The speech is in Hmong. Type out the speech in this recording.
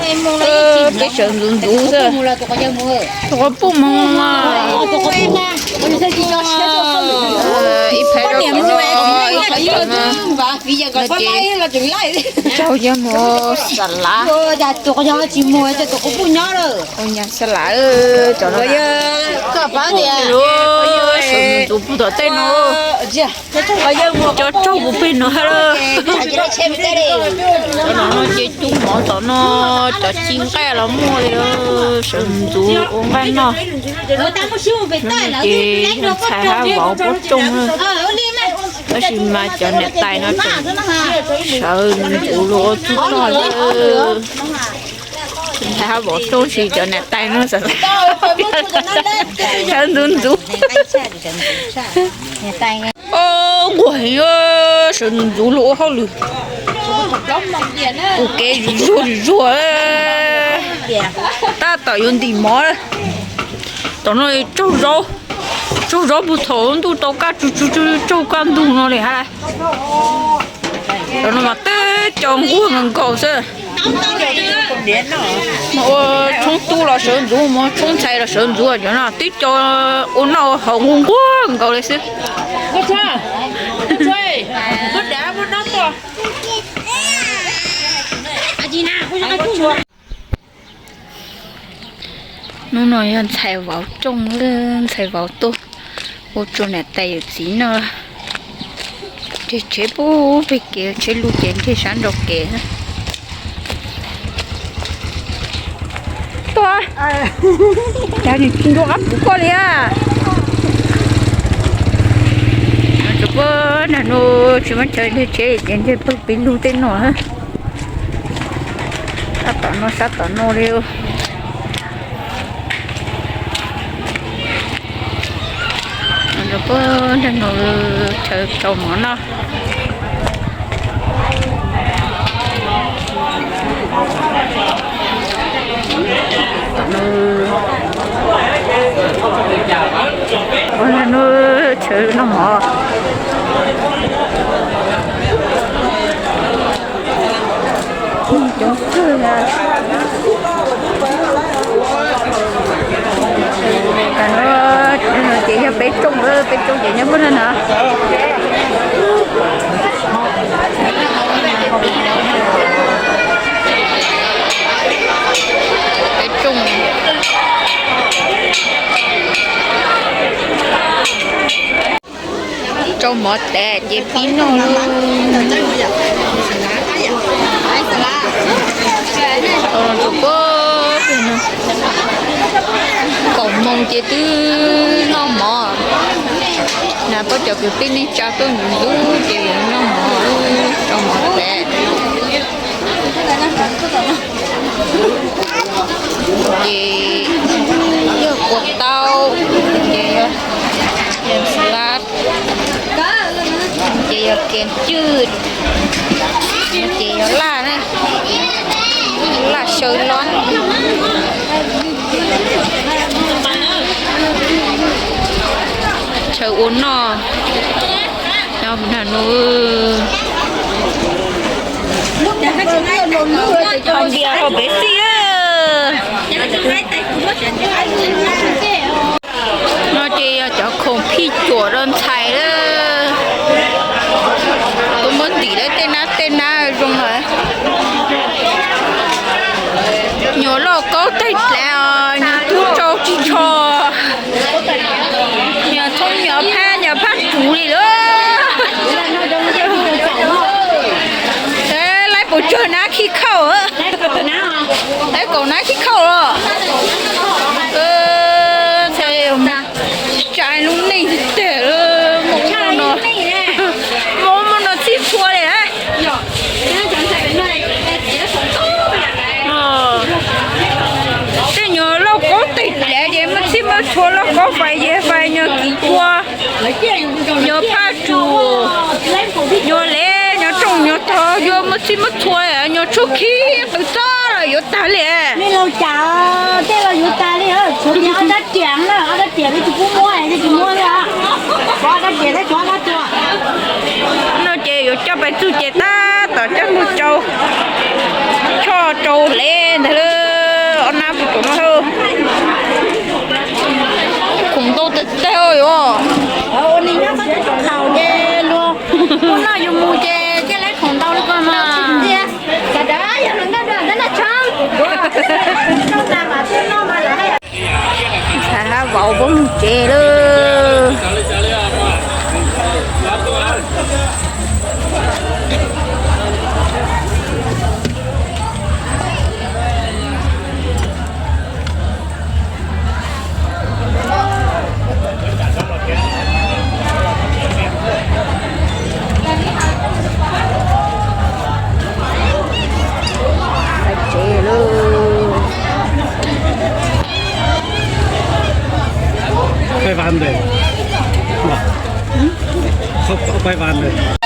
Peb sawv ntxuv ntxuv xwb. Tus quas puj moog mas ib phav rau tom no, ib phav tom no. Tsaug yog mus xa lav, ua nyas xa lav, cov no sawv ntxuv puag tom tej no. Cov tsaug puag pem no. Cov no ces cub mov tom no, cov ci nqaij los muaj li, sawv ntxuv ua nqaij noj. Ces yog ntxhais hab vauv puab rooj na, tab sis mas cov niam tais no tseem sawv ntxuv luag ua txuj tog li. Ntxhais hab vauv rooj, tab sis cov niam tais no sawv ntxuv ntxuv. Nquag heev, sawv ntxuv ntxuv luag ua hauj lwm. Ua kev zuag zuag, tab tom yuav ntim mov. Tom no tsaug zaub, tsaug zaub puag thaum ntuj tau kaj tsug tsug tsug tsaug kaj ntug no li hab. Cov no mas teb cov nquag nkaus xwb. Ua tshoob tub los sawv ntxuv, ua tshoob ntxhais los sawv ntxuv, cov no teb cov ua noj ua haus nquag nquag nkaus li xwb. Hnub no yog ntxhais vauv rooj, ntxhais vauv tuaj ua rua niam tais yawm txiv noj. Nreg tsheb puag peg kev, tsheb lug ces nreg sab nraum kev. Tuaj, cas nws tsis nco qab pum koj li a? Tsuas puag nag nuav tsis muaj chaw nreg tsheb ces nreg puag pem lug tej no. Sab tom no, sab tom no li. Puag nag nuav chaw rau mov noj. Puag nag nuav chaw noj mov. Coob kawg. Tam no ces yog peb rooj, peb rooj ces nyob puag nrag no. Peb rooj. Rau mov tas ces pib noj lauj. Kaum moos ces twb noj mov. Nag pab cov kwv tij neej tsa tuaj ntxuv ntxuv ces noj mov, rau mov tas. Ces yog kua tau, ces yog, yog salad, ces yog kev cwj, ces yog laj na, laj saw lob. Chaw ua noj nyob nag nuav. Hau npias hau pem xij. No ces yog cov khoom phij cuam rau ntxhais lawm. Tuaj muab ntim lawm tej nab tej nab zoo lawm. Nyuam lauj kaub teg dlav os, nyuam tub tsau tsis tsho. Nyuam thoob nyuam phaj nyuam phaj ruv li lawm. Laib puas tsuag nab khib khauj. Laib kaum nab khib khauj los. Tsa lub neej tag, muaj muaj no txhij txhua li. Tej nyuag lauj kaub teg dlav ces muaj txhij muaj txhua, lauj kaub fais ces fais, nyuag kiv cua, nyuag phaj ruv, nyuag lev, nyuag rooj nyuag tog, yuav muaj txhij muaj txhua, nyuag tshuab khib qws txob los yuav tag li. Tej los yuav tag li, tshuav ob rab riam na, ob rab riam li tsis pub muab, tsis muab li. Pov ob rab riam thiab tshuav ob rab tua. No ces yuav coj pais txug ces tab tom coj mus rau, choj rau lev. Ntawd ob nab puv no, khoom ntau tiag tiag yuav. Ua nws nyob txhob tsis tau khaus ces luag ua noj yus mus ces thiaj li khoom ntau li ko mas. Ntxhais hab vauv puab mus tsev lawm. Tsev lawm. Pais vas ntawd. Pais vas ntawd.